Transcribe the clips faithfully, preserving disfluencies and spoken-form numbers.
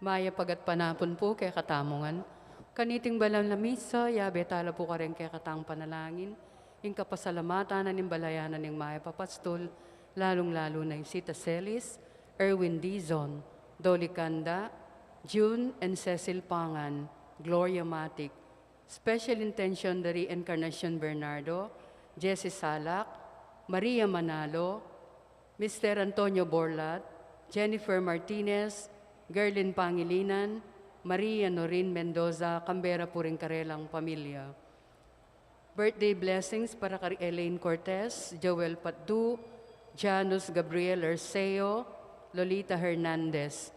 Mayap a gatpanapun pu kekatamu ngan. Kaniting banal a misa, yabe tala pu kareng kekatang panalangin ing kapasalamatan na ning balayan na ning mayap a pastul, lalung-lalu na i Sita Celis, Erwin Dizon, Dolly Canda, June and Cecil Pangan, Gloria Matic, special intention da ri Encarnacion Bernardo, Jessie Salak, Maria Manalo, Mister Antonio Borlat, Jennifer Martinez, Gerlin Pangilinan, Maria Norin Mendoza, kambe ra pu ring karelang pamilya. Birthday blessings para kari Elaine Cortez, Joel Patdu, Janus Gabriel Arceo, Lolita Hernandez.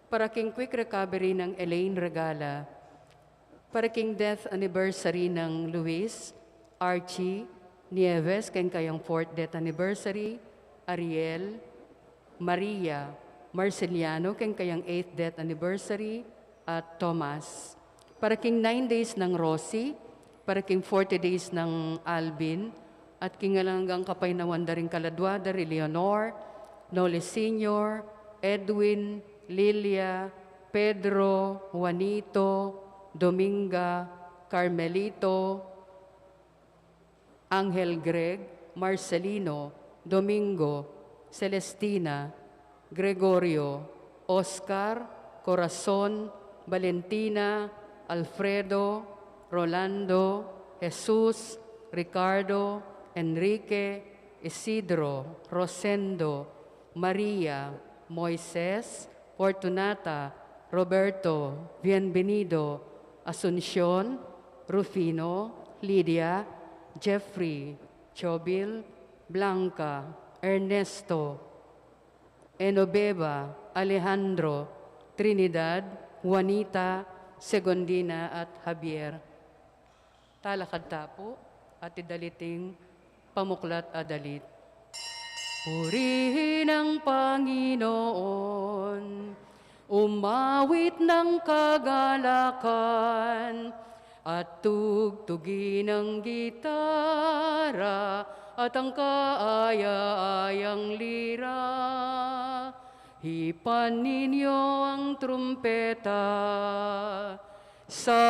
Para king quick recovery nang Elaine Regala. Para king death anniversary nang Luis, Archie, Nieves, keng kayang fourth death anniversary, Ariel, Maria, Marceliano, keng kayang eighth death anniversary, at Tomas. Para king nine days nang Rosie, para king forty days nang Alvin, at king alang anggang kapaynawan da ring kaladua da ri Leonor, Noli Senior, Edwin, Lilia, Pedro, Juanito, Dominga, Carmelito, Angel Greg, Marcelino, Domingo, Celestina, Gregorio, Oscar, Corazon, Valentina, Alfredo, Rolando, Jesus, Ricardo, Enrique, Isidro, Rosendo, Maria, Moises, Fortunata, Roberto, Bienvenido, Asuncion, Rufino, Lydia, Jeffrey, Chobil, Blanca, Ernesto, Enoveva, Alejandro, Trinidad, Juanita, Segundina, at Javier. Talakad ta pu at idalit ing pamuklat a dalit. Purihin ang Panginoon, umawit ng kagalakan, at tugtugin ang gitara at ang kaaya-ayang lira. Hipan ninyo ang trumpeta sa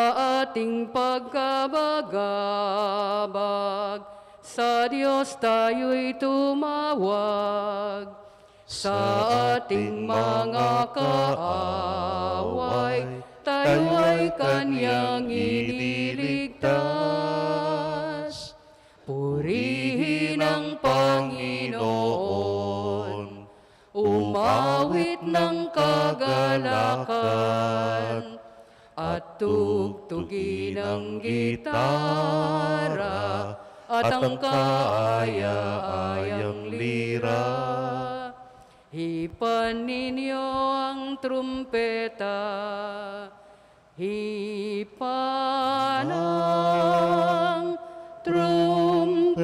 ating pagkabagabag, sa Diyos tayo'y tumawag. Sa ating mga kaaway, tayo ay kanyang iniligtas. Purihin ang Panginoon, umawit ng kagalakan, at tugtugin ang gitara at ang kaaya-ayang lira. Hipan ninyo ang trumpeta, hipan ang trumpeta.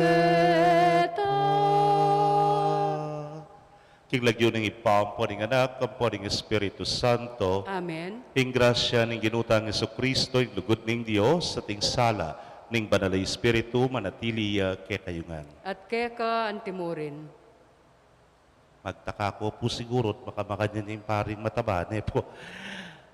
King lagyu ning Ibpa, ampo ning Anak, ampo ning Espiritu Santo. Amen. Ing grasya ning Ginu tang Jesucristo, ing lugud ning Dios, at ing sala ning Banal a Espiritu, manatili ya kekayu ngan. At keka antimurin. Magtaka ko pu siguru, baka makanyan ing paring mataba, ne pu.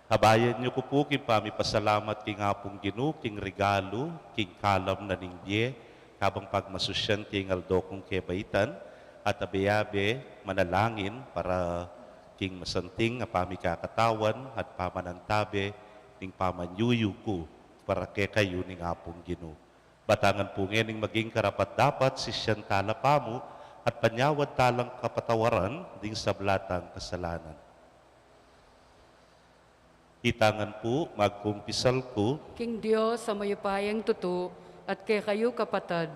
Abayan yu ku pu king pamipasalamat king Apung Ginu, king regalu, king kalam na ning bie, kabang pagmasusyan king aldo kung kebaitan, at abe-abe manalangin para king masanting a pamikakatawan at pamanantabe ning pamanyuyu ku para kekayu ning Apung Ginu. Batangan pu ngening maging karapat-dapat sisyan tala pamu at panyawad talang kapatawaran ding sabla tang kasalanan. Itangan pu, magkumpisal ku king Dios a mayupayang tutu, at kekayu kapatad,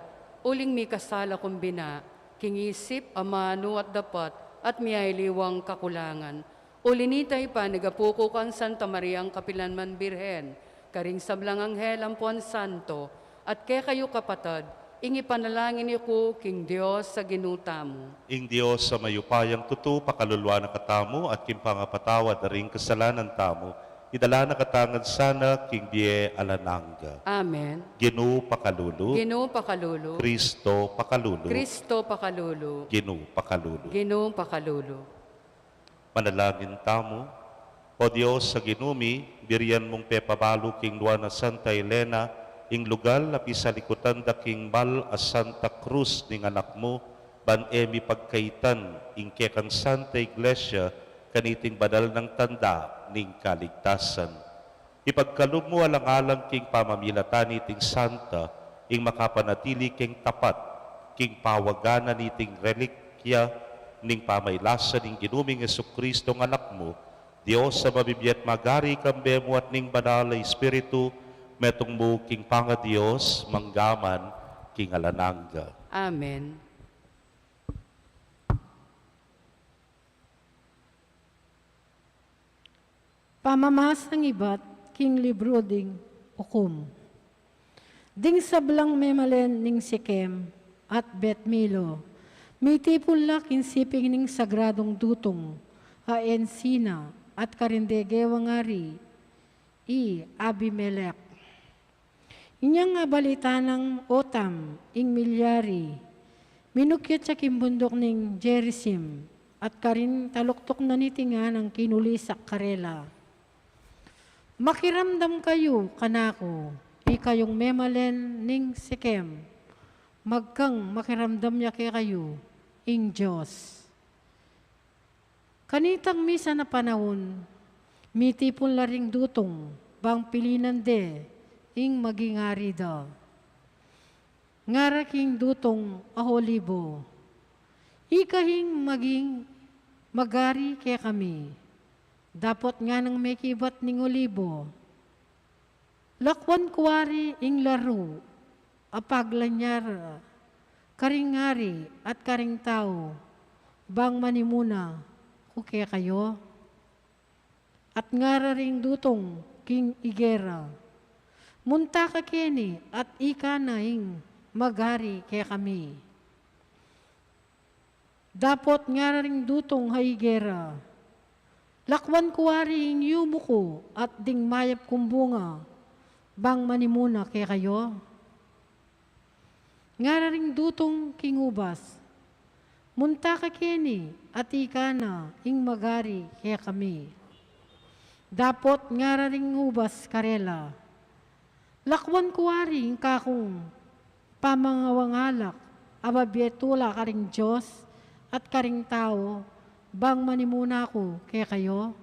uling mikasala kung bina, king isip, amanu at dapat, at miyaliwang kakulangan. Uli nita, ipanigapu ku kang Santa Mariang kapilanman Birhen, karing sablang anghel ampon santo, at kekayu kapatad, ing ipanalangin yu ku king Dios a Ginu tamu. Ing Dios a mayupayang tutu, pakaluluan na katamu, at king pangapatawad da ring kasalanan tamu, idala na katamu ngan sana king bie alang angga. Amen. Ginu pakalulu. Ginu pakalulu. Kristo pakalulu. Kristo pakalulu. Ginu pakalulu. Ginu pakalulu. Manalangin tamu. O Dios a Ginu mi, burian mung pepabalu king nuan a Santa Elena ing lugal a pisalikutan da king mal a Santa Cruz ning Anak mu, ban e mi pagkaitan ing kekang Santa Iglesia kaniting banal nang tanda ning kaligtasan. Ipagkalub mu alang-alang king pamamilatan niting santa ing makapanatili keng tapat king pawagan na niting relikya ning pamailasan ning Ginu ming Jesucristo a Anak mu, Dios a mabibie at magari kambe mu at ning Banal a Espiritu, metung mu king pangaDios mangga man king alang angga. Amen. Pamamasang ibat king libru ding Ukum. Ding sablang memalen ning Sikem at Bet-Milo, mitipun la king siping ning sagradung dutung a Encina at karing degewang ari i Abimelec. Inyang abalita nang Jotam ing milyari, minukyat ya king bunduk ning Gerizim, at karin taluktuk na niting nganang kinulisak karela, "Makiramdam kayu kanaku, ikayung memalen ning Sikem, magkang makiramdam ya kekayu ing Dios." Kanitang misan a panaun, mitipun la ring dutung bang pilinan de ing maging ari da. Ngara king dutung a Olibo, "Ika ing maging magari kekami." Dapot nganang mekibat ning Olibo, "Lakwan ku ari ing laru a paglanyar karing ari at karing tau, bang manimuna ku kekayu?" At ngara ring dutung king igera, "Munta ka keni at ika na ing magari kekami." Dapot ngara ring dutung a igera, "Lakwan ku ari ing yumu ku at ding mayap kung bunga, bang manimuna kekayu?" Ngara ring dutung king ubas, "Munta ka keni at ika na ing magari kekami." Dapot ngara ring ubas karela, "Lakwan ku ari ing kakung pamangawang alak a babie tula karing Dios at karing tau, bang manimuna ku kekayu?"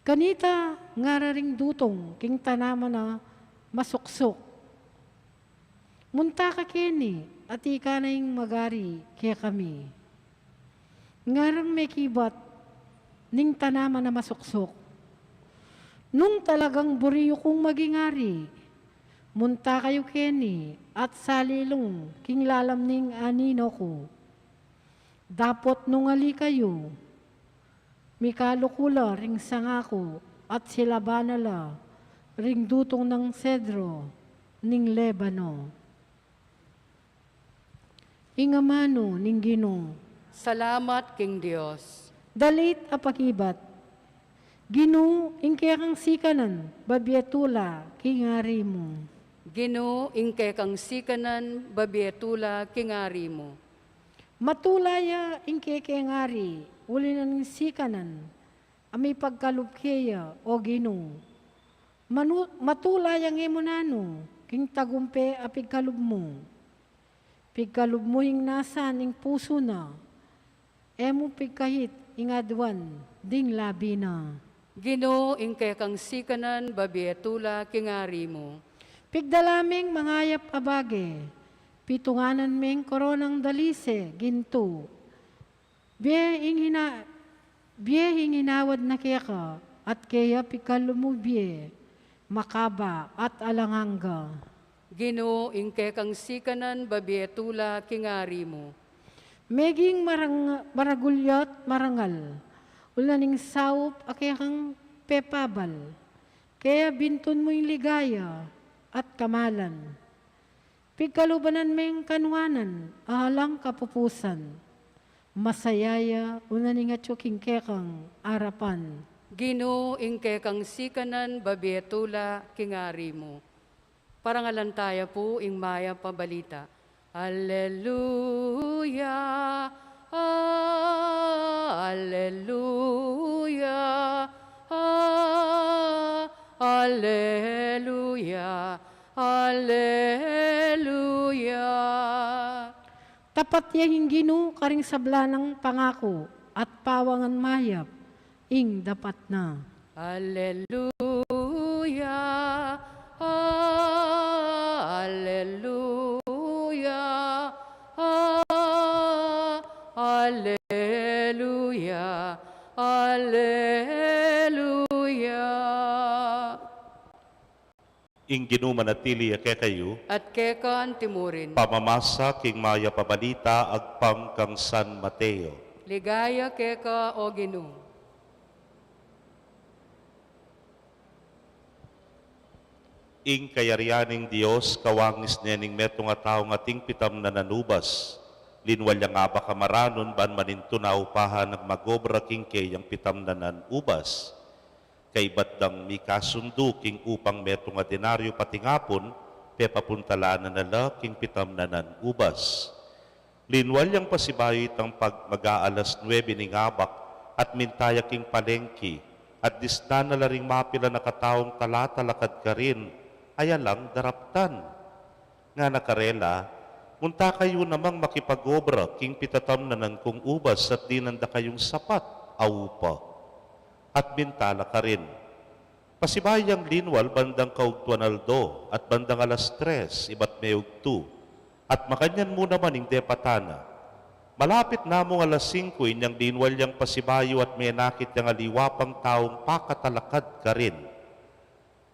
Kanita ngara ring dutung king tanaman a masuksuk, "Munta ka keni at ika na ing magari kekami." Ngarang mekibat ning tanaman a masuksuk, "Nung talagang buri yu kung maging ari, munta kayu keni at salilung king lalam ning anino ku." Dapot nung ali kayu, mikaluku la ring sanga ku at silaba na la ring dutung nang sedro ning Lebano. Ing amanu ning Ginu. Salamat king Dios. Dalit a pakibat. Ginu, ing kekang sikanan, babie tula king ari mu. Ginu, ing kekang sikanan, babie tula king ari mu. Matula ya ing kekeng ari, uli na ning sikanan a mipagkalub keya, o Ginu. Manu-, matula ya ngemun nanu king tagumpe a pigkalub mu. Pigkalub mu ing nasa ning pusu na, e mu pigkahit ing aduan ding labi na. Ginu, ing kekang sikanan, babie tula king ari mu. Pigdala meng mangayap a bage, pitunganan meng koronang dalise, gintu. Bie ing hina-, bie ing hinawad na keka, at keya pigkalub mu bie, makaba at alang angga. Ginu, ing kekang sikanan, babie tula king ari mu. Meging marang-, maragul ya't marangal, uli na ning saup a kekang pepabal, keya bintun mu ing ligaya at kamalan. Pigkaluban meng kanuanan a alang kapupusan. Masaya ya, uli na ning atyu king kekang arapan. Ginu, ing kekang sikanan, babie tula king ari mu. Parangalan taya pu ing mayap a balita. Alleluia, alleluia, Aleluya, aleluya. Tapat ya ing Ginu karing sabla nang pangaku, at pawangan mayap ing dapat na. Aleluya, aleluya, aleluya, aleluya. Ing Ginu manatili ya kekayu. At keka antimurin. Pamamasa king mayap a balita agpang kang San Mateo. Ligaya keka, O Ginu. Ing kayarian ning Dios kawangis ne ning metung a taung ating pitamnanan ubas. Linwal yang abak a maranun ban manintun a upahan nang mag-obra king keyang pitamnanan ubas. Kaybat dang mikasundu king upang metung a denaryo patingapun, pepapuntalan na la king pitamnanan ubas. Linwal yang pasibayu itang pag mag-aalas nuebe ning abak, at minta ya king palengki, at disnan na la ring mapilan a kataung talatalakad karin, ayalang daraptan. Ngana karela, "Munta kayu namang makipag-obra king pitatamnanan kung ubas at dinan da kayung sapat a upa." At minta la karin, "Pasibayu yang linwal bandang kaugtuan aldo, at bandang alas tres ibat meugtu, at makanyan mu naman ing depatan na. Malapit na mung alas singku." Inyang linwal yang pasibayu at menakit yang aliwa pang taung pakatalakad karin.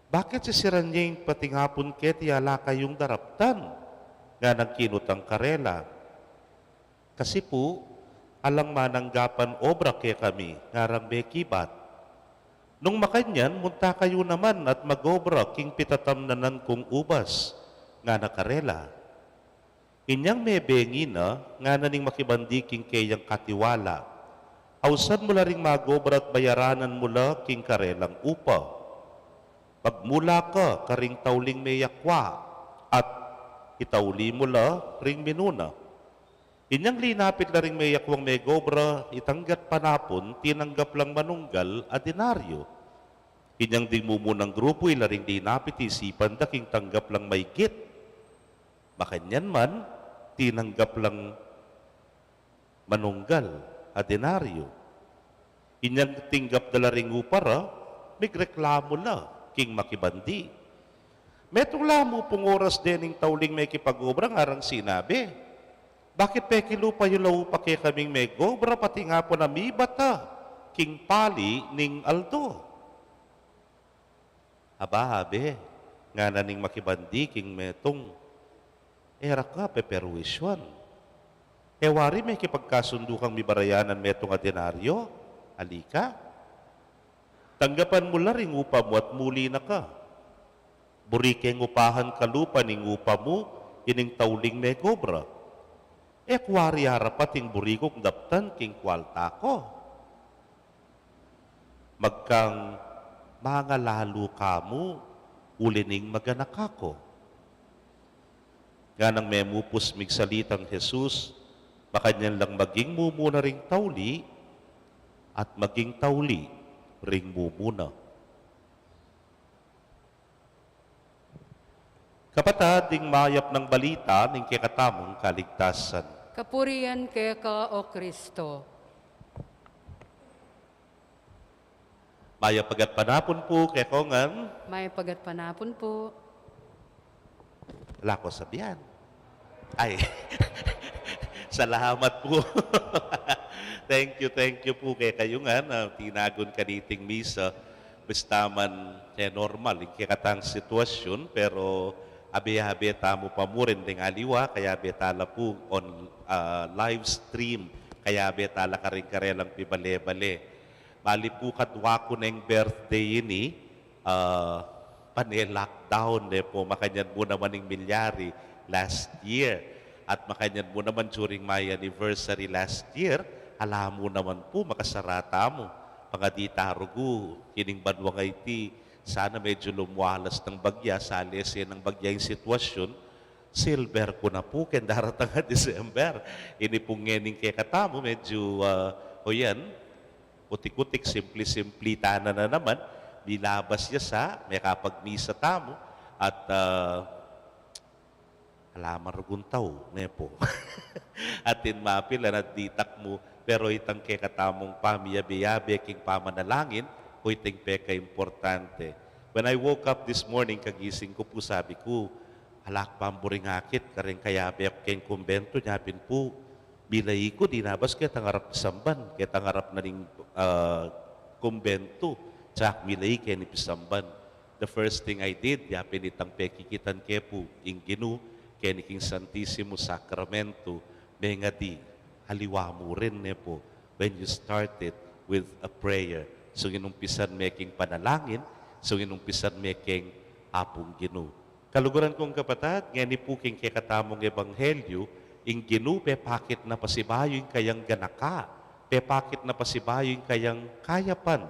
"Bakit sisiran ye ing patingapun keti, ala kayung daraptan?" Nganang kinutang karela. "Kasi pu, alang mananggapan obra kekami," ngarang mekibat. "Nung makanyan, munta kayu naman at mag-obra king pitatamnanan kung ubas," ngana karela. Inyang mebengi na, ngana ning makibandi king keyang katiwala, "Ausan mu la ring mag-obra at bayaranan mu la king karelang upa. Magmula ka karing tauling meyakwa, at itauli mu la ring minuna." Inyang linapit la ring meyakwang meg-obra, itang gatpanapun, tinanggap lang manunggal a denaryo. Inyang ding mumunang grupu, ila ring linapit, isipan da king tanggap lang maygit. Makanyan man, tinanggap lang manunggal a denaryo. Inyang tinggap da la ring upa ra, migreklamu la king makibandi. Metung la mu pung oras dening tauling mekipag-obra, ngarang sinabi, "Bakit pekilupa yu la upa kekaming meg-obra, pati nga pu namibata king pali ning aldo?" "Aba, abe," ngana ning makibandi king metung, "e ra ka peperwisyuan. E wari mekipagkasundu kang mibarayanan metung a denaryo? Ali ka, tanggapan mu la ring upa mu at muli na ka. Buri keng upahan kalupa ning upa mu ining tauling meg-obra. E ku wari arapat ing buri kung daptan king kwalta ku. Magkang mangalalu ka mu uli ning maganaka ku." Nganang memupus migsalitang Jesus, "Makanyan lang maging mumuna ring tauli, at maging tauli ring mumuna." Kapatad, ing mayap nang balita ning kekatamung kaligtasan. Kapurian keka, O Kristo. Mayap a gatpanapun pu kekongan. Mayap a gatpanapun pu. Ala ku sabian. Ay. Salamat pu. Thank you, thank you pu kekayu ngan a tinagun kaniting misa. Bista man, e normal ing kekatang sitwasyun, pero abe-abe tamu pa mu rin deng aliwa, kayabe tala pu on, ah, live stream, kayabe tala karing karelang pibale-bale. Bali pu, kadwa ku neng birthday ini, ah, pane-lockdown ne pu, makanyan mu naman ing milyari last year. At makanyan mu naman during my anniversary last year, ala mu naman pu, makasara tamu. Pangadi ta rugu, ining banua ngeni, sana medyu lumwalas nang bagya, salese nang bagya ing sitwasyun, silver ku na pu keng daratang a December. Ini pung ngening kekatamu, medyu, ah, o yan, utik-utik, simpli-simpli tana na naman, Bilabas ya sa, mekapagmisa tamu, at, ah, ala man rugun tau, ne pu. Atin mapilan at ditak mu, pero itang kekatamung pamiyabe-yabe king pamanalangin, o iting pekaimportante. When I woke up this morning, kagising ku pu, sabi ku, ala ku pang buring akit kareng kayabe ku keng kumbentu, nya pin pu, milai ku, dinabas ku ketang arap samban, ketang arap na ning, ah, kumbentu, tsak milai keni pisamban. The first thing I did, yapin itang pekikitan ke pu ing Ginu keni king Santisimo Sakramento, mengadi, aliwa mu rin, ne pu, when you start it with a prayer. So, inumpisan me king panalangin, so, inumpisan me keng Apung Ginu. Kaluguran kung kapatad, ngeni pu king kekatamung ebanghelyu, ing Ginu pepakit na pasibayu ing kayang ganaka, pepakit na pasibayu ing kayang kayapan.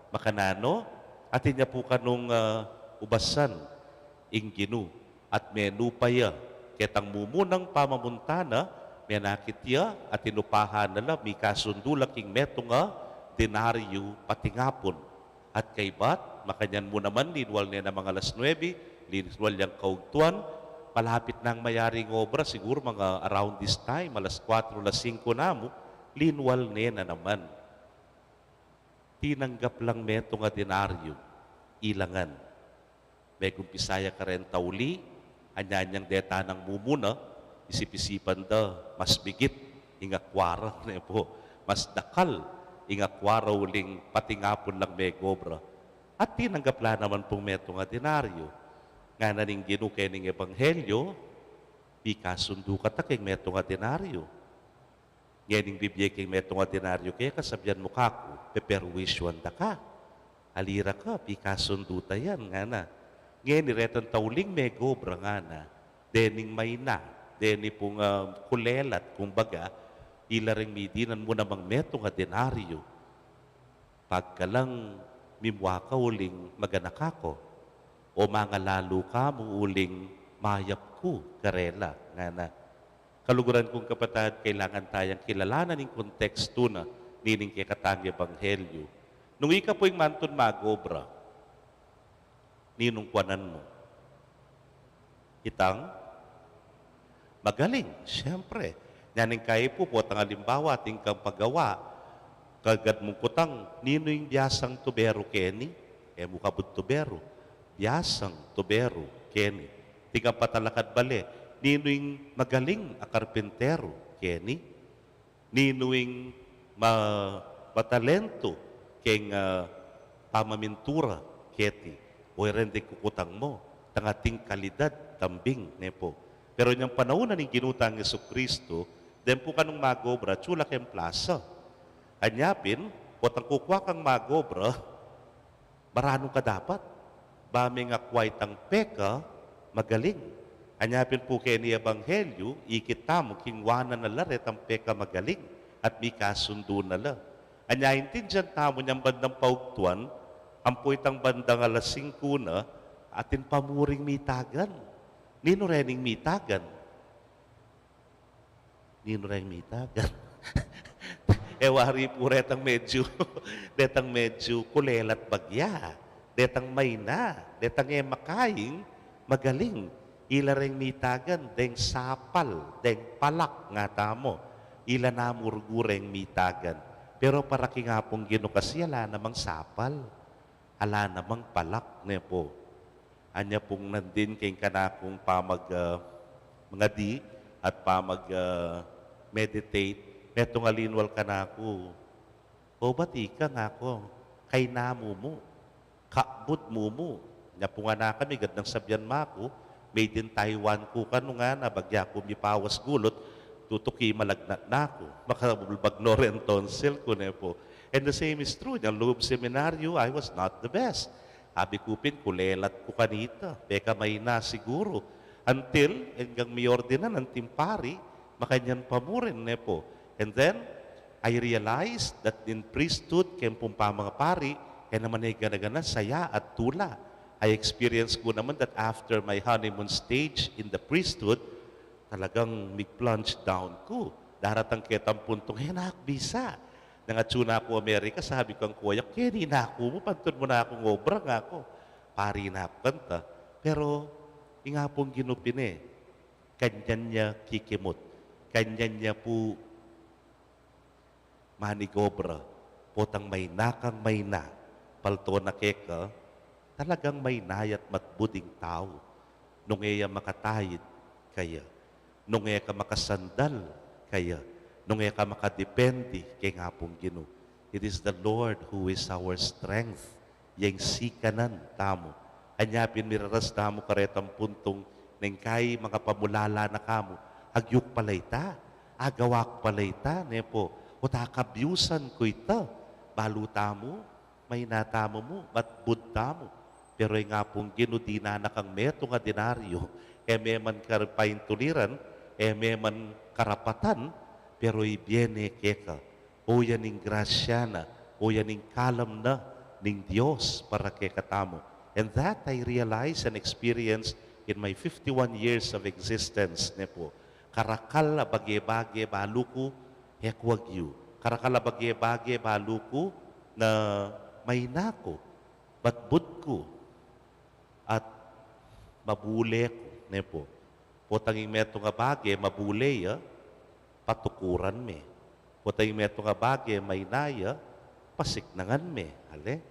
Makananu, atin ya pu kanung, ah, ubasan ing Ginu, at menupa ya ketang mumunang pamamunta na, menakit ya, at inupahan na la, mikasundu la king metung a denaryu patingapun. At kaybat, makanyan mu naman, linwal ne namang alas nuebe, linwal yang kaugtuan, malapit nang mayari ing obra, siguru mga around this time, alas kuwatro, alas singko namu, linwal ne na naman. Tinanggap lang metung a denaryu, ilangan. Megumpisa ya kareng tauli, anya inyang deta nang mumuna, isip-isipan da, mas bigit ing akwa ra, ne pu, mas dakal ing akwa ra uling patingapun lang megobra. At tinanggap la naman pung metung a denaryu. Ngana ning Ginu kening ebanghelyu, pikasundu kata keng metung a denaryu. Ngening bibie keng metung a denaryu keka, sabian mu kaku, peperwisyuan da ka. Ali ra ka, pikasundu ta yan, ngana. Ngeni retang tauling megobra, ngana, dening maina, deni pung, ah, kulelat, kumbaga, ila reng midinan mu namang metung a denaryu. Pagkalang mimua ka uling maganaka ku, o mangalalu ka mu uling mayap ku karela, ngana. Kaluguran kung kapatad, kailangan tayang kilalanan ing kontekstu na nining kekatang ebanghelyu. Nung ika pu ing mantun magobra, ninung kuanan mu? Itang magaling, siyempre. Nyaning kayi pu, potang alimbawa, atin kang pagawa, kagad mung kutang, ninu ing biasang tuberu keni? E mu kabud tuberu, biasang tuberu keni. Atin kang patalakad bale, ninu ing magaling a karpinteru keni? Ninu ing ma-, matalentu keng, ah, pamamintura keti? O, e reng deng kukutang mu, tang ating kalidad tambing, ne pu. Pero inyang panaun na ning Ginu tang Jesucristo, deng pu kanung magobra, atsu la keng plasa. Anya pin, potang kukua kang magobra, maranung ka dapat. Ba meng akwa itang peka magaling. Anya pin pu keni ebanghelyu, ikit tamu, kingwanan na la retang peka magaling at mikasundu na la. Anya intindian tamu inyang bandang paugtuan, ampo itang bandang alas singku na, atin pa mu ring mitagan. Ninu rening mitagan? Ninu reng mitagan? E wari pu retang medyu, detang medyu kulelat bagya, detang maina, detang e makaing magaling. Ila reng mitagan, deng sapal, deng palak, ngatamu. Ila na mu rugu reng mitagan. Pero para king Apung Ginu kasi ala namang sapal, ala namang palak, ne pu. Anya pung nandin keng kanakung pamag, ah, mangadi at pamag, ah, meditate, metung a linwal kanaku, "O, bati ka," ngaku, "kaina mu mu, kabud mu mu." Nya pung anak a migad nang sabian maku, "Made in Taiwan ku kanu," ngana, bagya ku mipawas gulut, tutuki malagnat na ku. Makabulbag no reng tonsil ku, ne pu. And the same is true, nyang lub seminaryo, I was not the best. Abi ku pin, kulelat ku kanita, pekamaina siguru. Until, enggang miordinan anting pari, makanyan pa mu rin, ne pu. And then, I realized that in priesthood, keng pung pamangapari, e naman e gana-gana saya at tula. I experienced ku naman that after my honeymoon stage in the priesthood, talagang mig-plunge down ku. Daratang ketang puntung, e na ku bisa. Nung atsu na ku Amerika, sabi ku kang kuya ku, "Keni na ku mu, pantun mu na kung obra," nga ku. Pari na ku kanta. Pero, ing Apung Ginu pin e, kanyan ya kikimut. Kanyan ya pu manigobra, potang maina kang maina, palto na keka, talagang maina ya't matbud ing tau. Nung e ya makataid kaya, nung e ka makasandal kaya, nung e ka makadepende keng Apung Ginu. It is the Lord who is our strength. Yang sikanan tamu. Anya pin miraras tamu karetang puntung neng kai makapamulala na kamu. Agyuk pala ita, agawak pala ita, ne pu. O ta kabyusan ku ita, balu tamu, maina tamu mu, matbud tamu. Pero ing Apung Ginu dinan na kang metung a denaryo, e me man kar-, paintuliran, e me man karapatan, pero ibie ne keka. O yan ing grasya na, o yan ing kalam na ning Dios para kekatamu. And that I realize and experience in my fifty-one years of existence, ne pu. Karakal a bage-bage balu ku, e ku agyu. Karakal a bage-bage balu ku na maina ku, matbud ku, at mabule ku, ne pu. Potang ing metung a bage, mabule ya, patukuran me. Potang ing metung a bage, maina ya, pasiknangan me. Ale,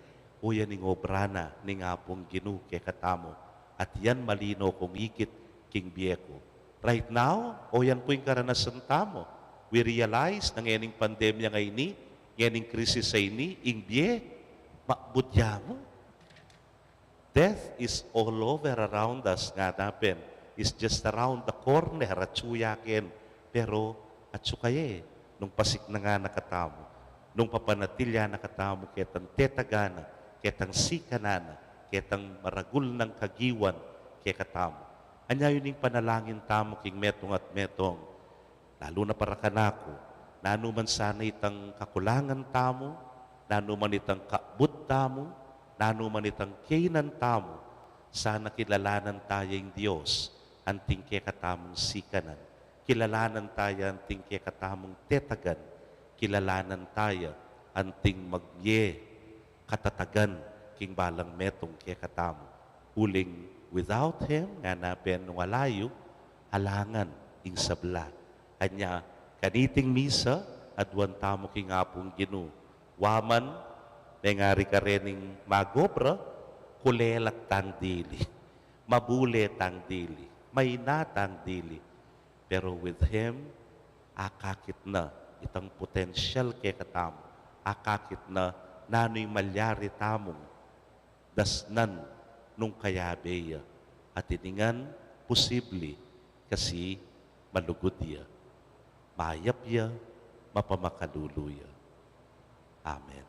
o yan ing obra na ning Apung Ginu kekatamu. At yan malino kung ikit king bie ku. Right now, o yan pu ing karanasan tamu. We realize na ngening pandemya ngeni, ngening krisis a ini, ing bie, mabud ya mu. Death is all over around us, ngana pin. It's just around the corner, atsu ya ken. Pero atsu kaya e, nung pasiknangan na katamu, nung papanatilyan na katamu ketang tetagan na, ketang sikanan na, ketang maragul nang kagiwan kekatamu. Anya yu ning panalangin tamu king metung at metung, lalu na para kanaku, nanu man sana itang kakulangan tamu, nanu man itang kabud tamu, nanu man itang kainan tamu, sana kilalanan taya ing Dios anting kekatamung sikanan, kilalanan taya anting kekatamung tetagan, kilalanan taya anting magmie katatagan king balang metung kekatamu. Uling without Him, ngana pin, nung ala yu, alangan ing sabla. Anya, kaniting misa, aduan tamu king Apung Ginu. Wa man, mengari karening magobra, kulelat tang dili, mabule tang dili, maina tang dili. Pero with Him, akakit na itang potensyal kekatamu, akakit na nanu ing malyari tamung dasnan nung kayabe ya, at iningan posible kasi malugud ya, mayap ya, mapamakalulu ya. Amen.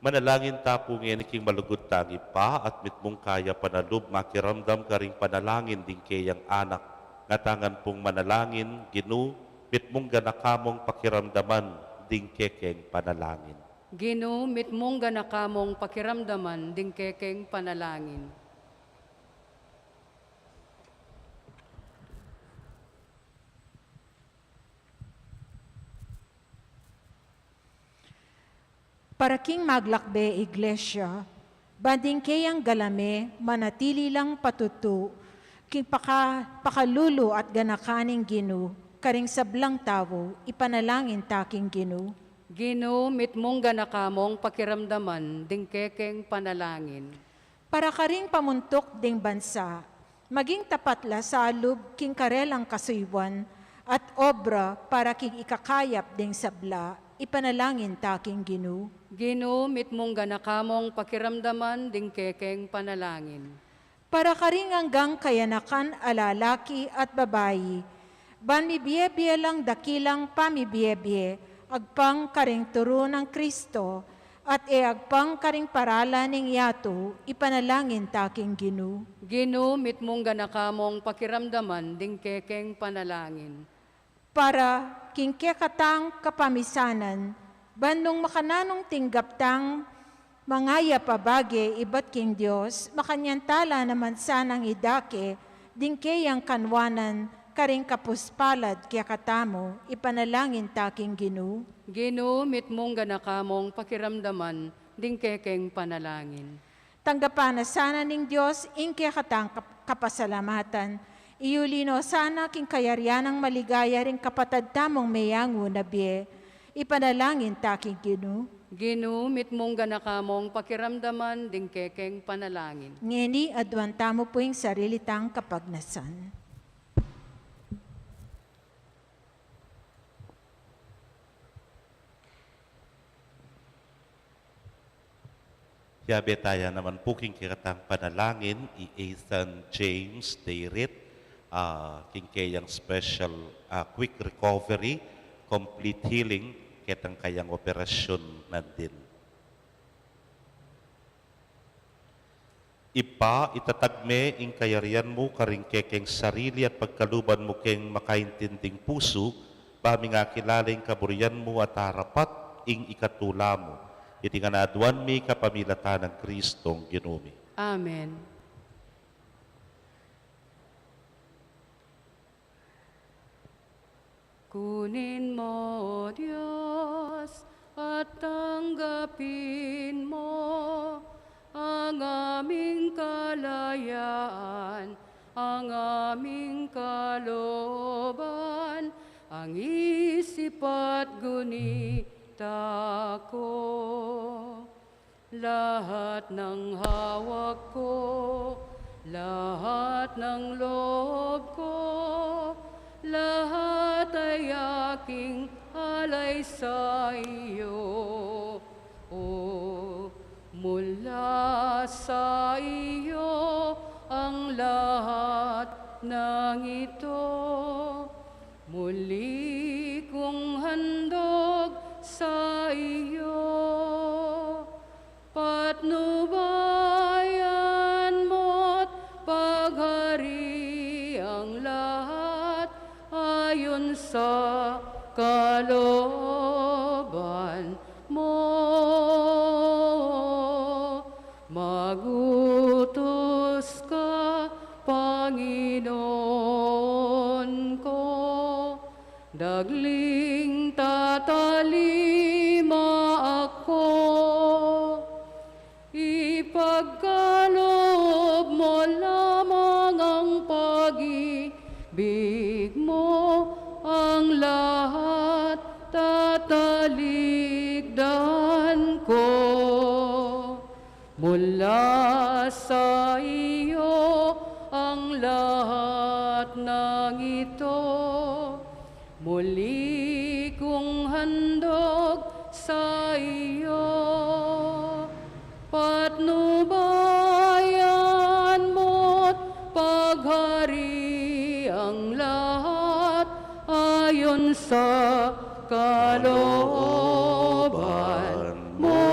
Manalangin ta pu ngeni king malugud tang Ibpa at mitmung kayapan a lub makiramdam karing panalangin ding keyang anak. Ngatamu ngan pung manalangin, Ginu, mitmung ganaka mung pakiramdaman ding kekeng panalangin. Ginu, mitmung ganaka mung pakiramdaman ding kekeng panalangin. Para king maglakbe Iglesia, ban ding keyang galame manatili lang patutu king paka-, pakalulu at ganaka ning Ginu karing sablang tau, ipanalangin ta king Ginu. Ginu, mitmung ganaka mung pakiramdaman ding kekeng panalangin. Para karing pamuntuk ding bansa, maging tapat la salub king karelang kasuyuan at obra para king ikakayap ding sabla, ipanalangin ta king Ginu. Ginu, mitmung ganaka mung pakiramdaman ding kekeng panalangin. Para karing anggang kayanakan a lalaki at babai, ban mibie-bie lang dakilang pamibie-bie, agpang karing turu nang Kristo, at e agpang karing paralan ning yatu, ipanalangin ta king Ginu. Ginu, mitmung ganaka mung pakiramdaman ding kekeng panalangin. Para king kekatang kapamisanan, ban nung makananung tinggap tang mangayap a bage ibat king Dios, makanyan ta la naman sanang idake ding keyang kanwanan karing kapuspalad kekatamu, ipanalangin ta king Ginu. Ginu, mitmung ganaka mung pakiramdaman ding kekeng panalangin. Tanggapan na sana ning Dios ing kekatang kap-, kapasalamatan. Iyuli no sana king kayarian nang maligaya ring kapatad tamung meyangu na bie. Ipanalangin ta king Ginu. Ginu, mitmung ganaka mung pakiramdaman ding kekeng panalangin. Ngeni, aduan tamu pu ing sarili tang kapagnasan. Yabe taya naman pu king kekatang panalangin i Ethan James Deirit, ah, king keyang special, ah, quick recovery, complete healing, ketang kayang operasyun nandin. Ibpa, itatag me ing kayarian mu karing kekeng sarili at pagkaluban mu keng makaintinding pusu, ba ming akilala ing kaburian mu at arapat ing ikatula mu. Iti ngan aduan mi kapamilatan nang Kristong Ginu mi. Amen. Kunin mo, Dios, at tanggapin mo ang aming kalayaan, ang aming kalooban, ang isip at gunita ko. Lahat ng hawak ko, lahat ng loob ko, lahat ay aking alay sa iyo. O, mula sa iyo ang lahat ng ito. Muli kong handog sa iyo. Patnubayan mo't paghariang lahat ayon sa kalooban mo. Magutos ka, Panginoon ko, dagling tatalima ako. Ipagkaloob mo lamang ang pag-ibig mo, ang lahat tatalikdan ko. Mula sa iyo ang lahat ng ito. Muli kong handog sa iyo, patnubayan mo't paghariang lahat ayon sa kalooban mo.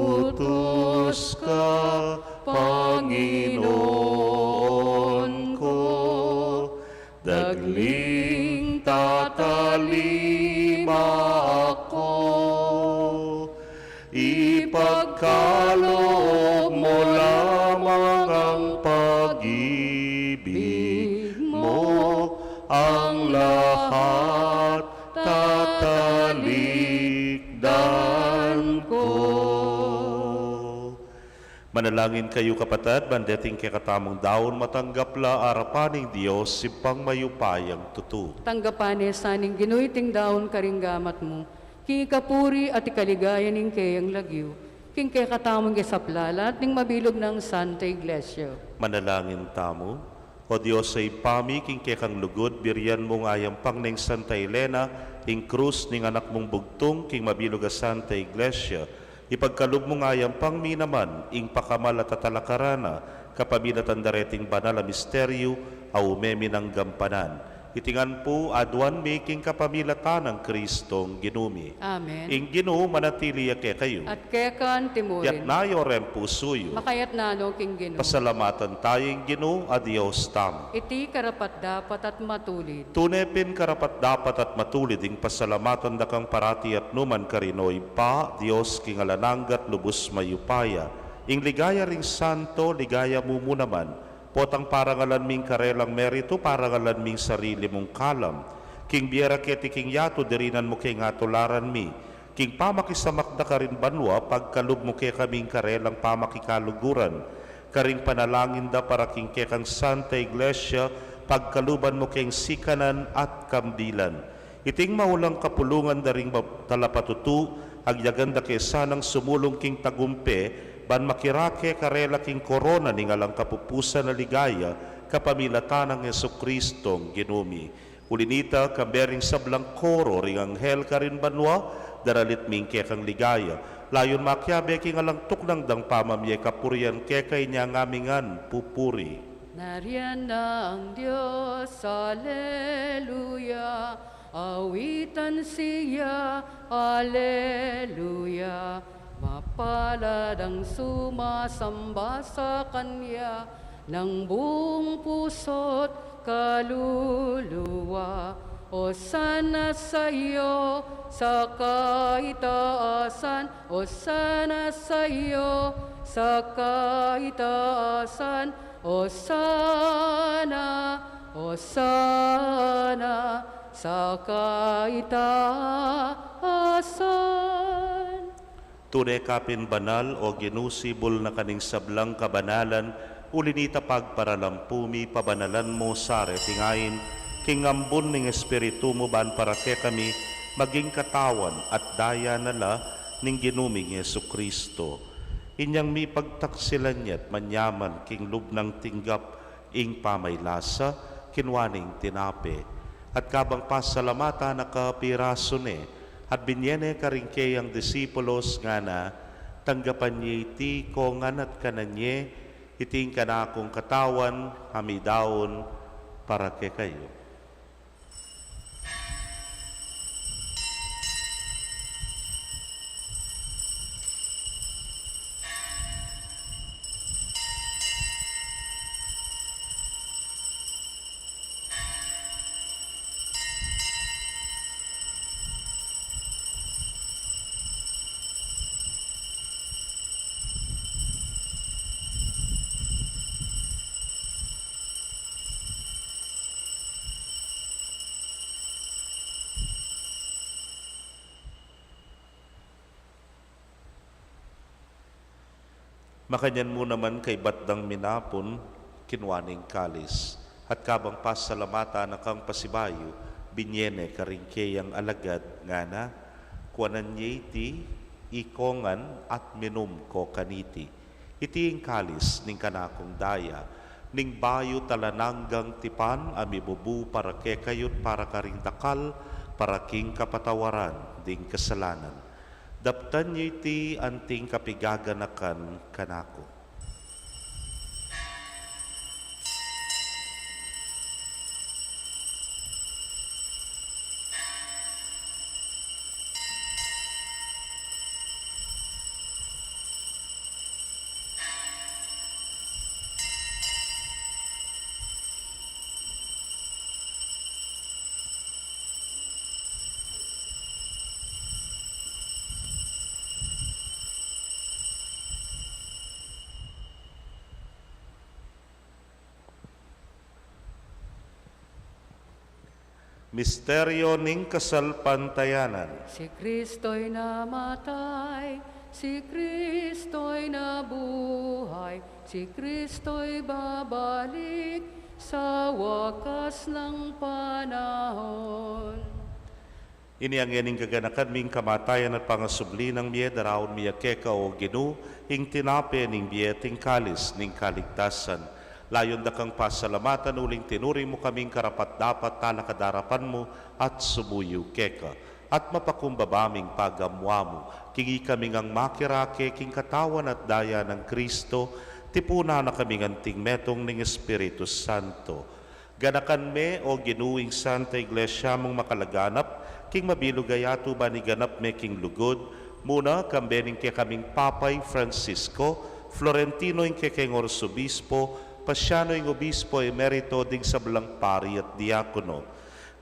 Magutos ka, Panginoon ko, dagling tatalima ako. Ipagkaloob mo lamang ang pag-ibig mo, ang lahat tatalikdan ko. Manalangin kayu, kapatad, ban deting kekatamung daun matanggap la arapan ning Dios, Ibpang mayupayang tutu. Tanggapan ne sa ning Ginu iting daun karing gamat mu, king ikapuri at ikaligaya ning keyang lagyu, king kekatamung kasaplalan at ning mabilug nang Santa Iglesia. Manalangin tamu. O Dios a Ibpa mi, king kekang lugud, birian mung ayampang neng Santa Elena ing krus ning anak mung bugtung king mabilug a Santa Iglesia. Ipagkalub mung ayampang mi naman ing pakamal at tatalakaran na, kapamilatan da reting banal a misteryu a ume mi nang gampanan. Iti ngan pu aduan mi king kapamilatan nang Kristong Ginu mi. Amen. Ing Ginu manatili ya kekayu. At keka antimurin. Itas yu reng pusu yu. Makaitas no king Ginu. Pasalamatan tamu ing Ginu a Dios tamu. Iti karapat-dapat at matulid. Tune pin karapat-dapat at matulid ing pasalamatan da kang parati at nukarin man, O Ibpa, Dios king alang angga at lubus mayupaya. Ing ligaya ring santo, ligaya mu mu naman. Potang parangalan ming karelang meritu, parangalan ming sarili mung kalam. King bie ra keti king yatu, dirinan mu ke ing atularan mi. King pamakisamak da karin banua, pagkalub mu kekaming karelang pamakikaluguran. Karing panalangin da para king kekang Santa Iglesia, pagkaluban mu keng sikanan at kambilan. Iting maulang kapulungan da ring mab-, talapatutu, agyagan da ke sanang sumulung king tagumpe, ban makirake karela king korona ning alang kapupusan a ligaya, kapamilatan nang Jesucristong Ginu mi. Uli nita, kambe ring sablang koro ring anghel karin banua, daralit ming kekang ligaya. Layun makiabe king alang tuknang dang pamamie kapurian keka inya ngaming ngan pupuri. Narian na ang Dios, Alleluia. Awitan siya, Alleluia. Mapalad ang sumasamba sa kanya ng buong puso't kaluluwa. Osana sa iyo sa kaitaasan, Osana sa iyo sa kaitaasan, Osana, Osana sa kaitaasan. Tune ka pin banal, o Ginu, sibul na ka ning sablang kabanalan, uli nita pagparalampu mi, pabanalan mu sa reting ain, king ambun ning Espiritu mu ban para kekami, maging katawan at daya na la ning Ginu ming Jesucristo. Inyang mipagtaksilan ya't manyaman king lub nang tinggap ing pamaylasa, kinua ne ing tinape. At kabang pasalamatan na ka, pirasu ne, at binye ne karing keyang disipulos, ngana, tanggapan ye iti kongan at kanan ye, iti ing kanakung katawan, a midaun para kekayu. Makanyan mu naman kaybat dang minapun, kinua ne ing kalis, at kabang pasalamatan na kang pasibayu, binye ne karing keyang alagad, ngana, kuanan ye iti, ikongan at minum ko kaniti. Iti ing kalis ning kanakung daya, ning bayu't alang anggang tipan a mibubu para kekayu't para karing dakal, para king kapatawaran ding kasalanan. Daptan ye iti anting kapigaganakan kanaku. Misteryo ning kasalpantayanan. Si Kristo'y namatay, si Kristo'y nabuhay, si Kristo'y babalik sa wakas ng panahon. Ini ngening gaganakan mi ing kamatayan at pangasubli nang mie, daraun mi ya keka, o Ginu, ing tinape ning bie at ing kalis ning kaligtasan. Layun da kang pasalamatan uling tinuring mu kaming karapat-dapat talakad arapan mu at sumuyu keka. At mapakumbaba ming pagamuamu, king ikami ngang makirake king katawan at daya nang Kristo, tipunan na kaming anting metung ning Espiritu Santo. Ganakan me, o Ginu, ing Santa Iglesia mung makalaganap, king mabilug a yatu ban iganap me king lugud, muna, kambe ning kekaming Papa ing Francisco, Florentino ing kekeng Arsobispo, Pasiano ing Obispo Emerito ding sablang pari at diakono.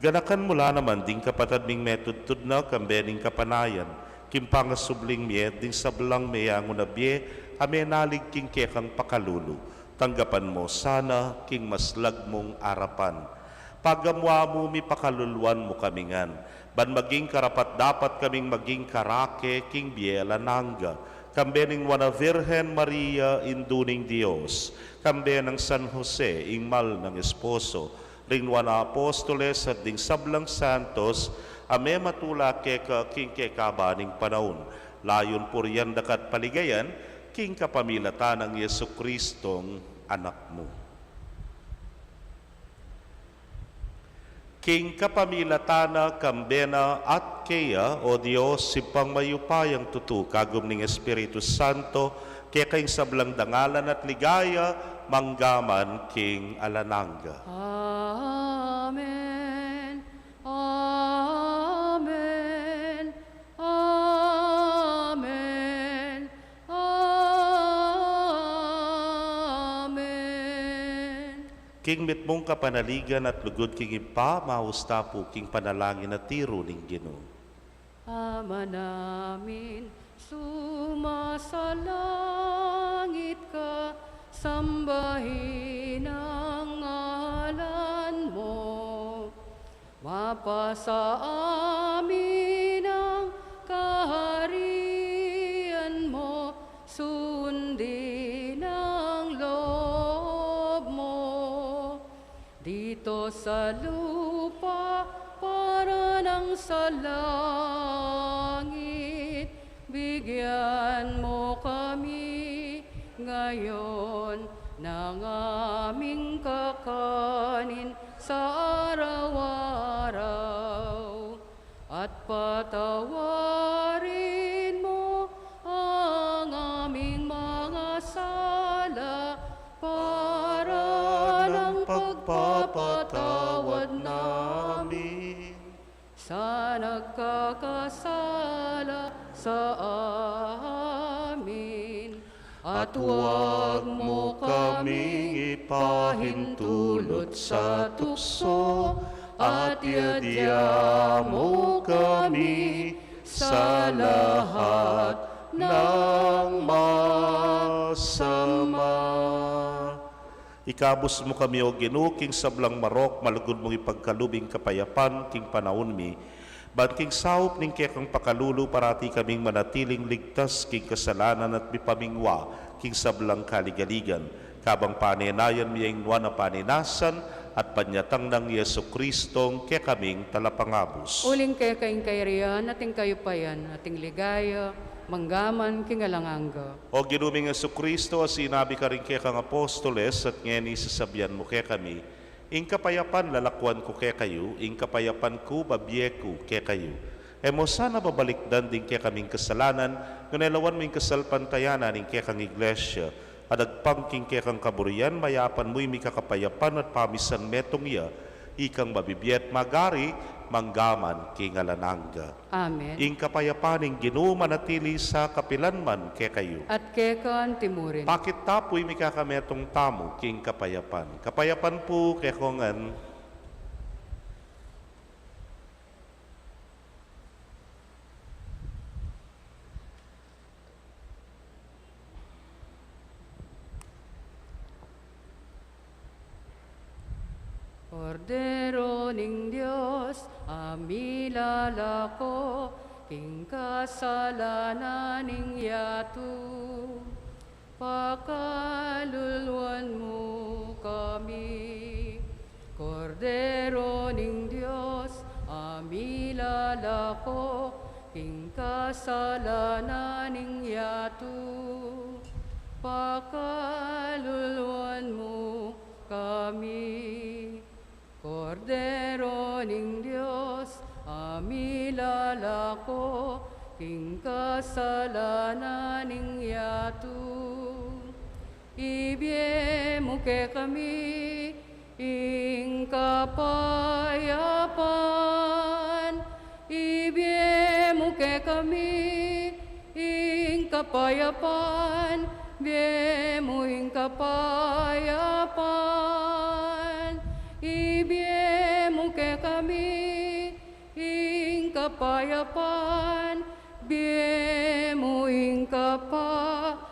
Ganakan mu la naman ding kapatad ming metudtud na, kambe ning kapanayan, king pangasubling mie ding sablang meyangu na bie, a menalig king kekang pakalulu, tanggapan mo sana king maslag mung arapan. Pagamu-amu mi, pakaluluan mu kami ngan, ban maging karapat-dapat kaming maging karake king bie alang angga, kambe ning Nuan a Virgen Maria, Indu ning Dios, kambe nang San Jose, ing mal nang esposo, ring nuan a apostoles at ding sablang santos a mematula keka king kekaba ning panaun. Layun purian daka at paligayan king kapamilatan nang Jesucristong Anak mu. King kapamilatan na, kambe na, at keya, o Dios, Ibpang mayupayang tutu, kagum ning Espiritu Santo, keka ing sablang dangalan at ligaya, mangga man king alang angga. Amen. Amen. Amen. Amen. King mitmung kapanaligan at lugud king Ibpa, maus ta pu king panalangin a tiru ning Ginu. Ama namin, sumasalangit ka, sambahin ang ngalan mo. Mapasa amin ang kaharian mo, sundin ang loob mo dito sa lupa para nang sa langit. Bigyan mo kami ngayon ng aming kakanin sa araw-araw. At patawarin mo ang aming mga sala para ng pagpapatawad namin sa nagkakasala sa amin. At huwag mo kaming ipahintulot sa tukso, at iadya mo kami sa lahat ng masama. Ikabus mu kami, O Ginu, king sablang marok, malugud mung ipagkalub ing kapayapan king panaun mi, ban king saup ning kekang pakalulu parati kaming manatiling ligtas king kasalanan at mipamingwa king sablang kaligaligan, kabang panenayan mi ing nuan a paninasan at panyatang nang Jesucristong kekaming Talapangabus. Uling keka ing kayarian at ing kayupayan at ing ligaya, mangga man king alang angga. O Ginu ming Jesucristo, a sinabi karing kekang apostoles, at ngeni sasabian mu kekami, ing kapayapan lalakuan ku kekayu, ing kapayapan ku babie ku kekayu. E mo sana babalikdan ding kekaming kasalanan, nune lawan mu ing kasalpantayanan ning kekang Iglesia, at agpang king kekang kaburian, mayapan mu ing mikakapayapan at pamisan metung ya, ikang mabibie at magari, mangga man king alang angga. Amen. Ing kapayapan ning Ginu manatili sa kapilan man kekayu. At keka anti mu rin. Pakit ta pu ing mikakametung tamu king kapayapan. Kapayapan pu kekongan. Kordero ning Dios, a milalako king kasalanan ning yatu, pakaluluan mu kami. Kordero ning Dios, a milalako king kasalanan ning yatu, pakaluluan mu kami. Kordero ning Dios, a milalako king kasalanan ning yatu, ibie mu kekami ing kapayapan. Ibie mu kekami ing kapayapan. Bie mu ing kapayapan. Ibie mu kekami ing kapayapan. Bie mu ing kapayapan.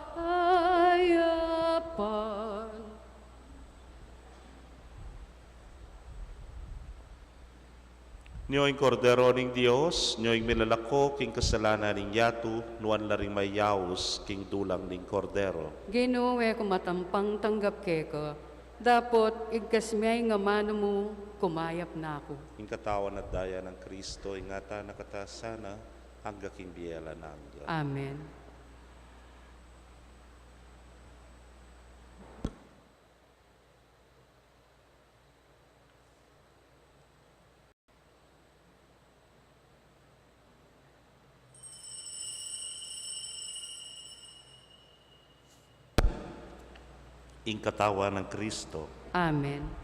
Nyo ing Kordero ning Dios, nyo ing milalako king kasalanan ning yatu, nuan la ring mayaus king dulang ning Kordero. Ginu, e ku matampang tanggap keka, dapot igkas me ing amanu mu, kumayap na ku. Ing katawan at daya nang Kristo, ingatan na kata sana, angga king bie alang angga. Amen. Ing katawan nang Kristo. Amen.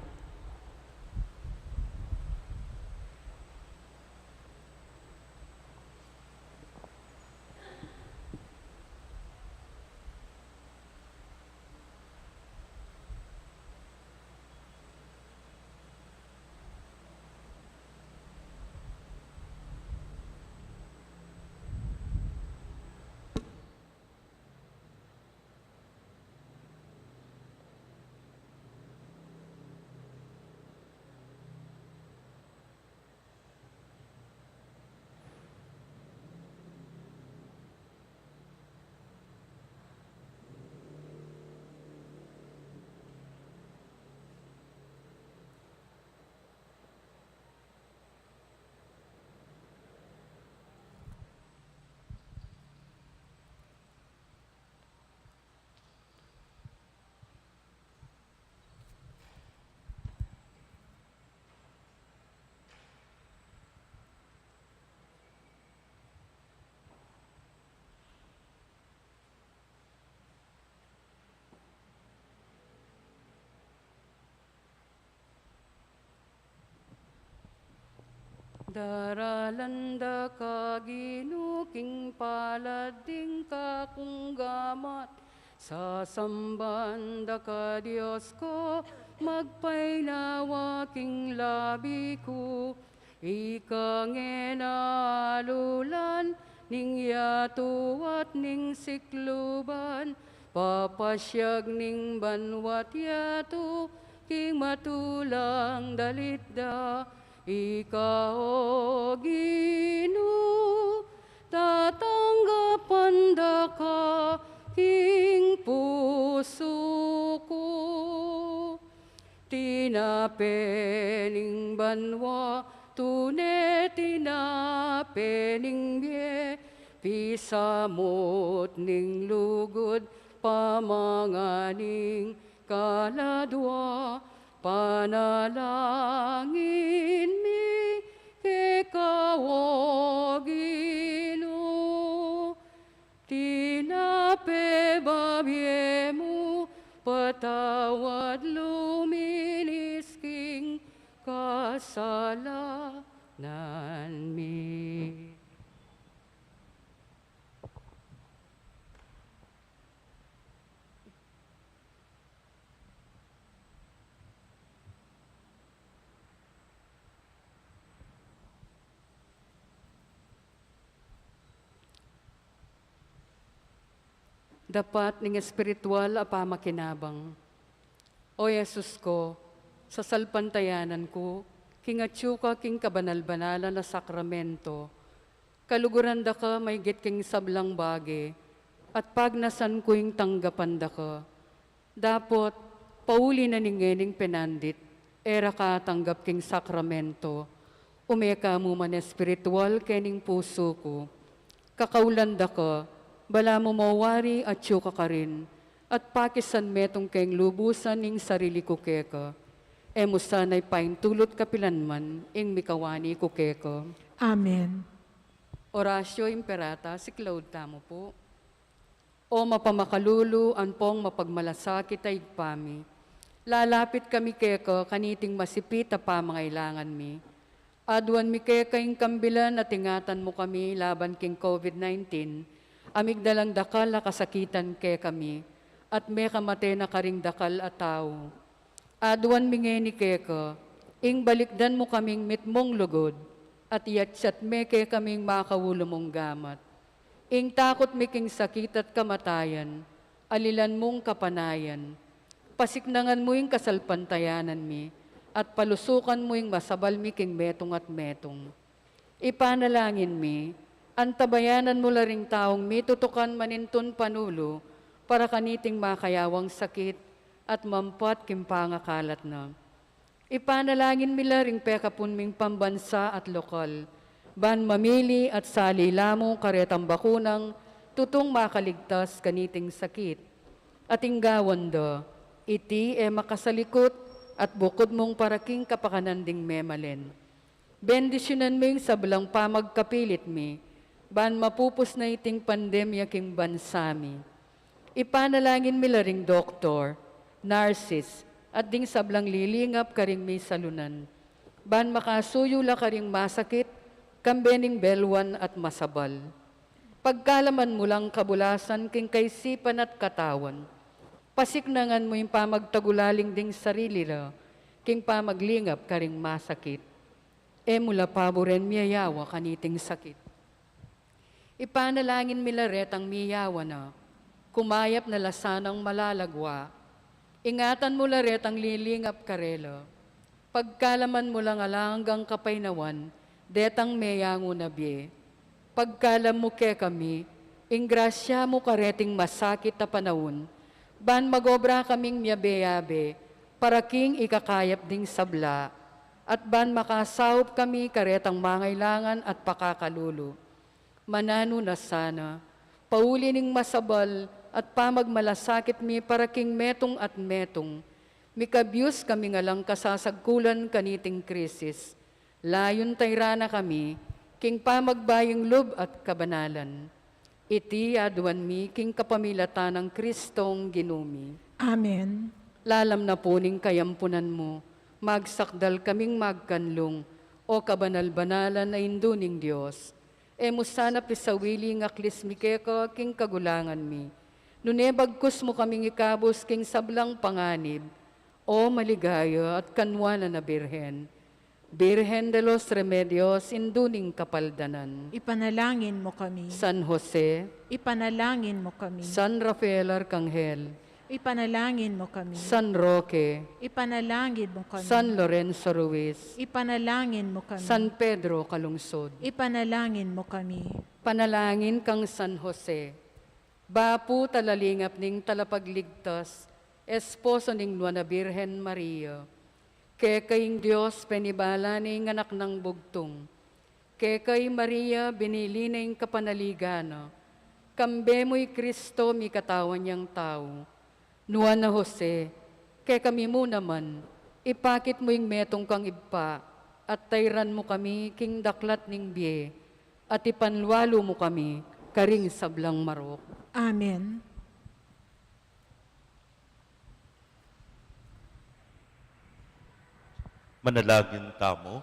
Daralan da ka Ginu king palad ding kakung gamat, sasamban da ka Dios ku, magpainawa king labi ku. Ika ngening alulan ning yatu at ning sikluban, papasiag ning banua't yatu king matulang dalit da. Ika, o Ginu, tatanggapan da ka king pusu ku. Tinape ning banua, tune tinape ning bie, pisamut ning lugud, pamangan ning kaladua, panalangin mi keka, o Ginu. Tinape babie mu, patawad luminis king kasalanan mi. Dapat ning espiritual a pamakinabang. O Jesus ku, sasalpantayanan ku king atyu ka king kabanal-banalan a sakramento, kaluguran da ka maigit king sablang bage, at pagnasan ku ing tanggapan da ka. Dapot, pauli na ning ngening penandit, e ra ka atanggap king sakramento, ume ka mu man espiritual kening pusu ku. Kakaulan da ka, balamu mawari atyu ka karin, at pakisan metung keng lubusan ing sarili ku keka. E mu sana ipaintulut kapilan man ing mikawani ku keka. Amen. Oratio Imperata, siklaud tamu pu. O mapamakalulu ampong mapagmalasakit a Ibpa mi, lalapit kami keka kaniting masipit a pamangailangan mi. Aduan mi keka ing kambilan at ingatan mu kami laban king COVID nineteen, a migdalang dakal a kasakitan kekami, at mekamate na karing dakal a tau. Aduan mi ngeni keka, ing balikdan mu kaming mitmung lugud, at iyatsat me kekaming makaulu mung gamat. Ing takut mi king sakit at kamatayan, alilan mung kapanayan. Pasiknangan mu ing kasalpantayanan mi, at palusukan mu ing masabal mi king metung at metung. Ipanalangin mi, antabayanan mu la ring taung mitutukan manintun panulu para kaniting makayawang sakit at mampat king pangakalat na. Ipanalangin mi la ring pekapun ming pambansa at lokal, ban mamili at salila mu karetang bakunang tutung makaligtas kaniting sakit. At ing gawan da, iti e makasalikut at bukud mung para king kapakanan ding memalen. Bendisyunan mu ing sablang pamagkapilit mi, ban mapupus na iting pandemya king bansa mi. Ipanalangin mi la ring doktor, narsis, at ding sablang lilingap karing misalunan, ban makasuyu la karing masakit, kambe ning belwan at masabal. Pagkalaman mu lang kabulasan king kaisipan at katawan. Pasiknangan mu ing pamagtagulaling ding sarili ra, king pamaglingap karing masakit. E mu la paburen miyayawa kaniting sakit. Ipanalangin mi la retang miyawa na, kumayap na la sanang malalagwa. Ingatan mu la retang lilingap karela. Pagkalaman mu lang alang anggang kapaynawan, detang meyangu na bie. Pagkalam mu kekami, ing grasya mu kareting masakit a panaun, ban magobra kaming miyabe-yabe, para king ikakayap ding sabla, at ban makasaup kami karetang mangailangan at pakakalulu. Mananu na sana, pauli ning masabal at pamagmalasakit mi para king metung at metung, mikabyus kaming alang kasasagkulan kaniting krisis. Layun tayra na kami, king pamagbayung lub at kabanalan. Iti aduan mi king kapamilatan nang Kristong Ginu mi. Amen. Lalam na pu ning kayampunan mu, magsakdal kaming magkanlung, o kabanal-banalan a Indu ning Dios. E mu sana pisawili ing aklis mi keka king kagulangan mi. Nune bagkus mu kaming ikabus king sablang panganib, o maligaya at kanwanan a Birhen. Birhen de los Remedios, Indu ning Kapaldanan. Ipanalangin mo kami. San Jose. Ipanalangin mo kami. San Rafael Arkanghel. Ipanalangin mo kami. San Roque. Ipanalangin mo kami. San Lorenzo Ruiz. Ipanalangin mo kami. San Pedro Calungsod. Ipanalangin mo kami. Panalangin kang San Jose. Bapu talalingap ning Talapagligtas, esposo ning Nuan a Birhen Maria. Keka ing Dios penibala ne ing anak nang bugtung. Keka i Maria binili ne ing kapanaligan na. Kambe mu i Kristo mikatawan yang tau. Nuan a Jose, kekami mu naman, ipakit mu ing metung kang ibpa, at tairan mu kami king daklat ning bie, at ipanlualu mu kami karing sablang marok. Amen. Manalangin tamu.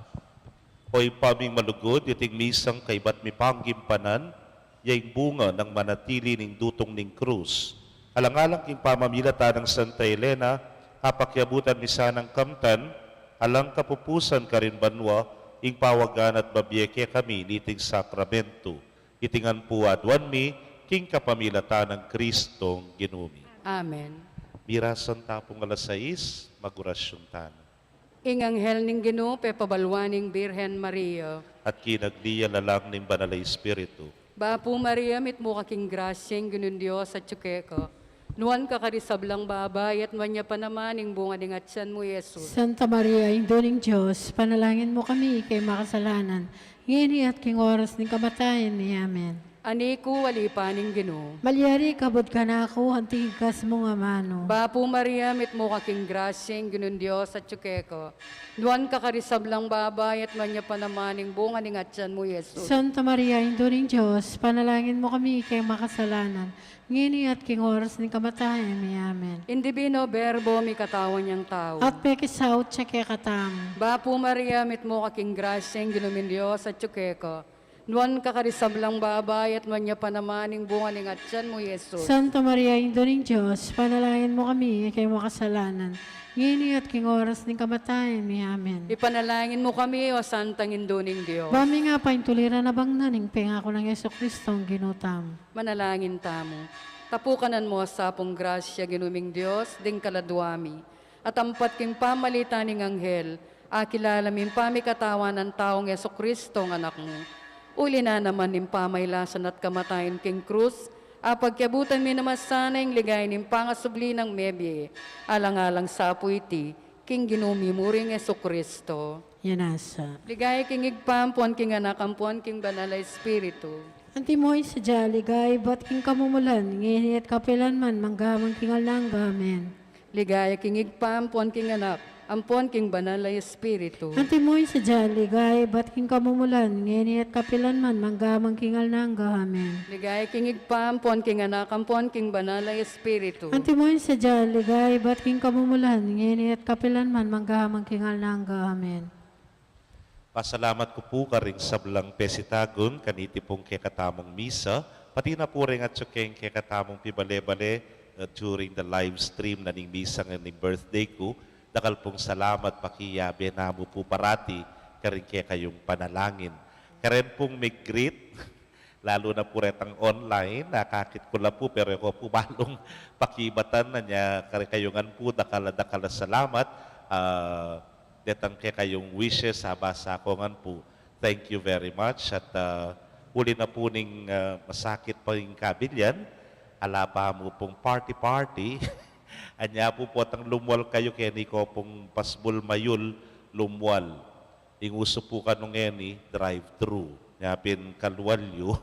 O Ibpa ming malugud, iting misang kaybat mi panggimpanan, ya ing bunga nang manatili ning dutung ning krus. Alang-alang king pamamilatan nang Santa Elena, apakiabutan mi sanang kamtan, alang kapupusan karin banua, ing pawagan at babie kekami niting sakramentu. Iti ngan pu aduan mi, king kapamilatan nang Kristong Ginu mi. Amen. Mirasan ta pung alas sais, magurasyun tana. Ing anghel ning Ginu, pepabaluan ning Birhen Maria. At kinagli ya lalang ning Banal a Espiritu. Bapu Maria, mitmu ka king grasya, ing Ginung Dios atyu keka. Nuan ka karing sablang babai, at nuan ya pa naman ing bunga ning atyan mu, Jesus. Santa Maria, Indu ning Dios, panalangin mu kami, ikay makasalanan, ngeni at king oras ning kamatayan mi. Amen. Ani ku, ali pa ning Ginu. Malyari kabud kanaku, anti igkas mung amanu. Bapu Maria, mitmu ka king grasya, ing Ginung Dios atyu keka. Nuan ka karing sablang babai, at nuan ya pa naman ing bunga ning atyan mu, Jesus. Santa Maria, Indu ning Dios, panalangin mu kami, ikay makasalanan, ngeni at king oras ning kamatayan mi. Amen. Ing Divino Verbo, mikatawan yang tau. At pekisaut ya kekatamu. Bapu Maria, mitmu ka king grasya, ing Ginu ming Dios atyu keka. Nuan ka karing sablang babai, at nuan ya pa naman ing bunga ning atyan mu, Jesus. Santa Maria, Indu ning Dios, panalangin mu kami, ikay makasalanan, ngeni at king oras ning kamatayan mi. Amen. Ipanalangin mu kami, O Santang Indu ning Dios. Ba ming apaintuliran a bangnan ing pengaku nang Jesucristo, ing Ginu tamu. Manalangin tamu. Tapukanan mu sa pung grasya, Ginu ming Dios, ding kaladua mi. At ampat king pamalitan ning anghel, akilala ming pamikatawan nang taung Jesucristo a Anak mu. Uli na naman ning pamailasan at kamatayan king krus, apagkiabutan mi naman sana ing ligaya ning pangasubli nang mebie, alang-alang sa pu iti, king Ginu mi muring Jesucristo. Yan asa. Ligaya king Ibpa, ampon king Anak, ampon king Banal a Espiritu. Antimo ing sadya ligaya ibat king kamumulan, ngeni at kapilan man, mangga man king alang angga. Amen. Ligaya king Ibpa, ampon king Anak, ampon king Banal a Espiritu. Antimo ing sadya ligaya ibat king kamumulan, ngeni at kapilan man, mangga man king alang angga. Amen. Ligaya king Ibpa, ampon king Anak, ampon king Banal a Espiritu. Antimo ing sadya ligaya ibat king kamumulan, ngeni at kapilan man, mangga man king alang angga. Amen. Pasalamat ku pu karing sablang pesitagun kaniti pung kekatamung misa, pati na pu reng atsu keng kekatamung pibale-bale, uh, during the live stream na ning misa ngening birthday ku. Dakal pung salamat, pakiyabe na mu pu parati karing kekayung panalangin. Karen pung mig-greet, lalu na pu retang online, akakit ku la pu, pero e ko pu balung pakibatan. Anya, kare kayu ngan pu, dakal a dakal a salamat. Ah, detang kekayung wishes, abasa ko ngan pu. Thank you very much. At, ah, uli na pu ning, ah, masakit pa ing kabilyan, ala pa mu pung party-party. Anya pu, potang lumwal kayu, keni ko pung pasbul mayul, lumwal. Ing usu pu kanu ngeni, drive-thru. Nya pin kalual yu,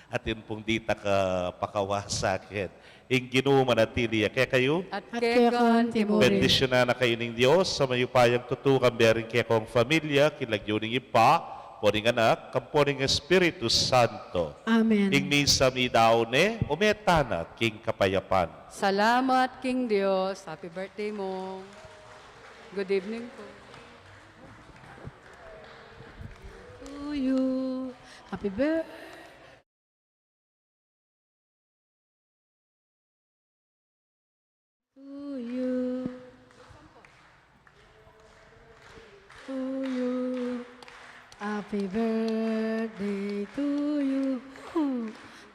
atin pung ditak a pakawasa ken. Ing Ginu manatili ya kekayu. At keka naman murin. Bendisyunan na kayu ning Dios a mayupayang tutu, kambe ring kekong familia, king lagyu ning Ibpa, ampo ning Anak, ampo ning Espiritu Santo. Amen. Ing misa meyari ne, ume tana king kapayapan. Salamat king Dios. Happy birthday, Mong. Good evening po. To you. Happy birthday to you. To you. Happy birthday to you.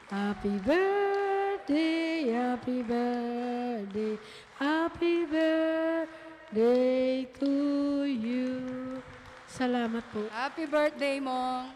Happy birthday, happy birthday, happy birthday to you. Salamat po. Happy birthday, Mong.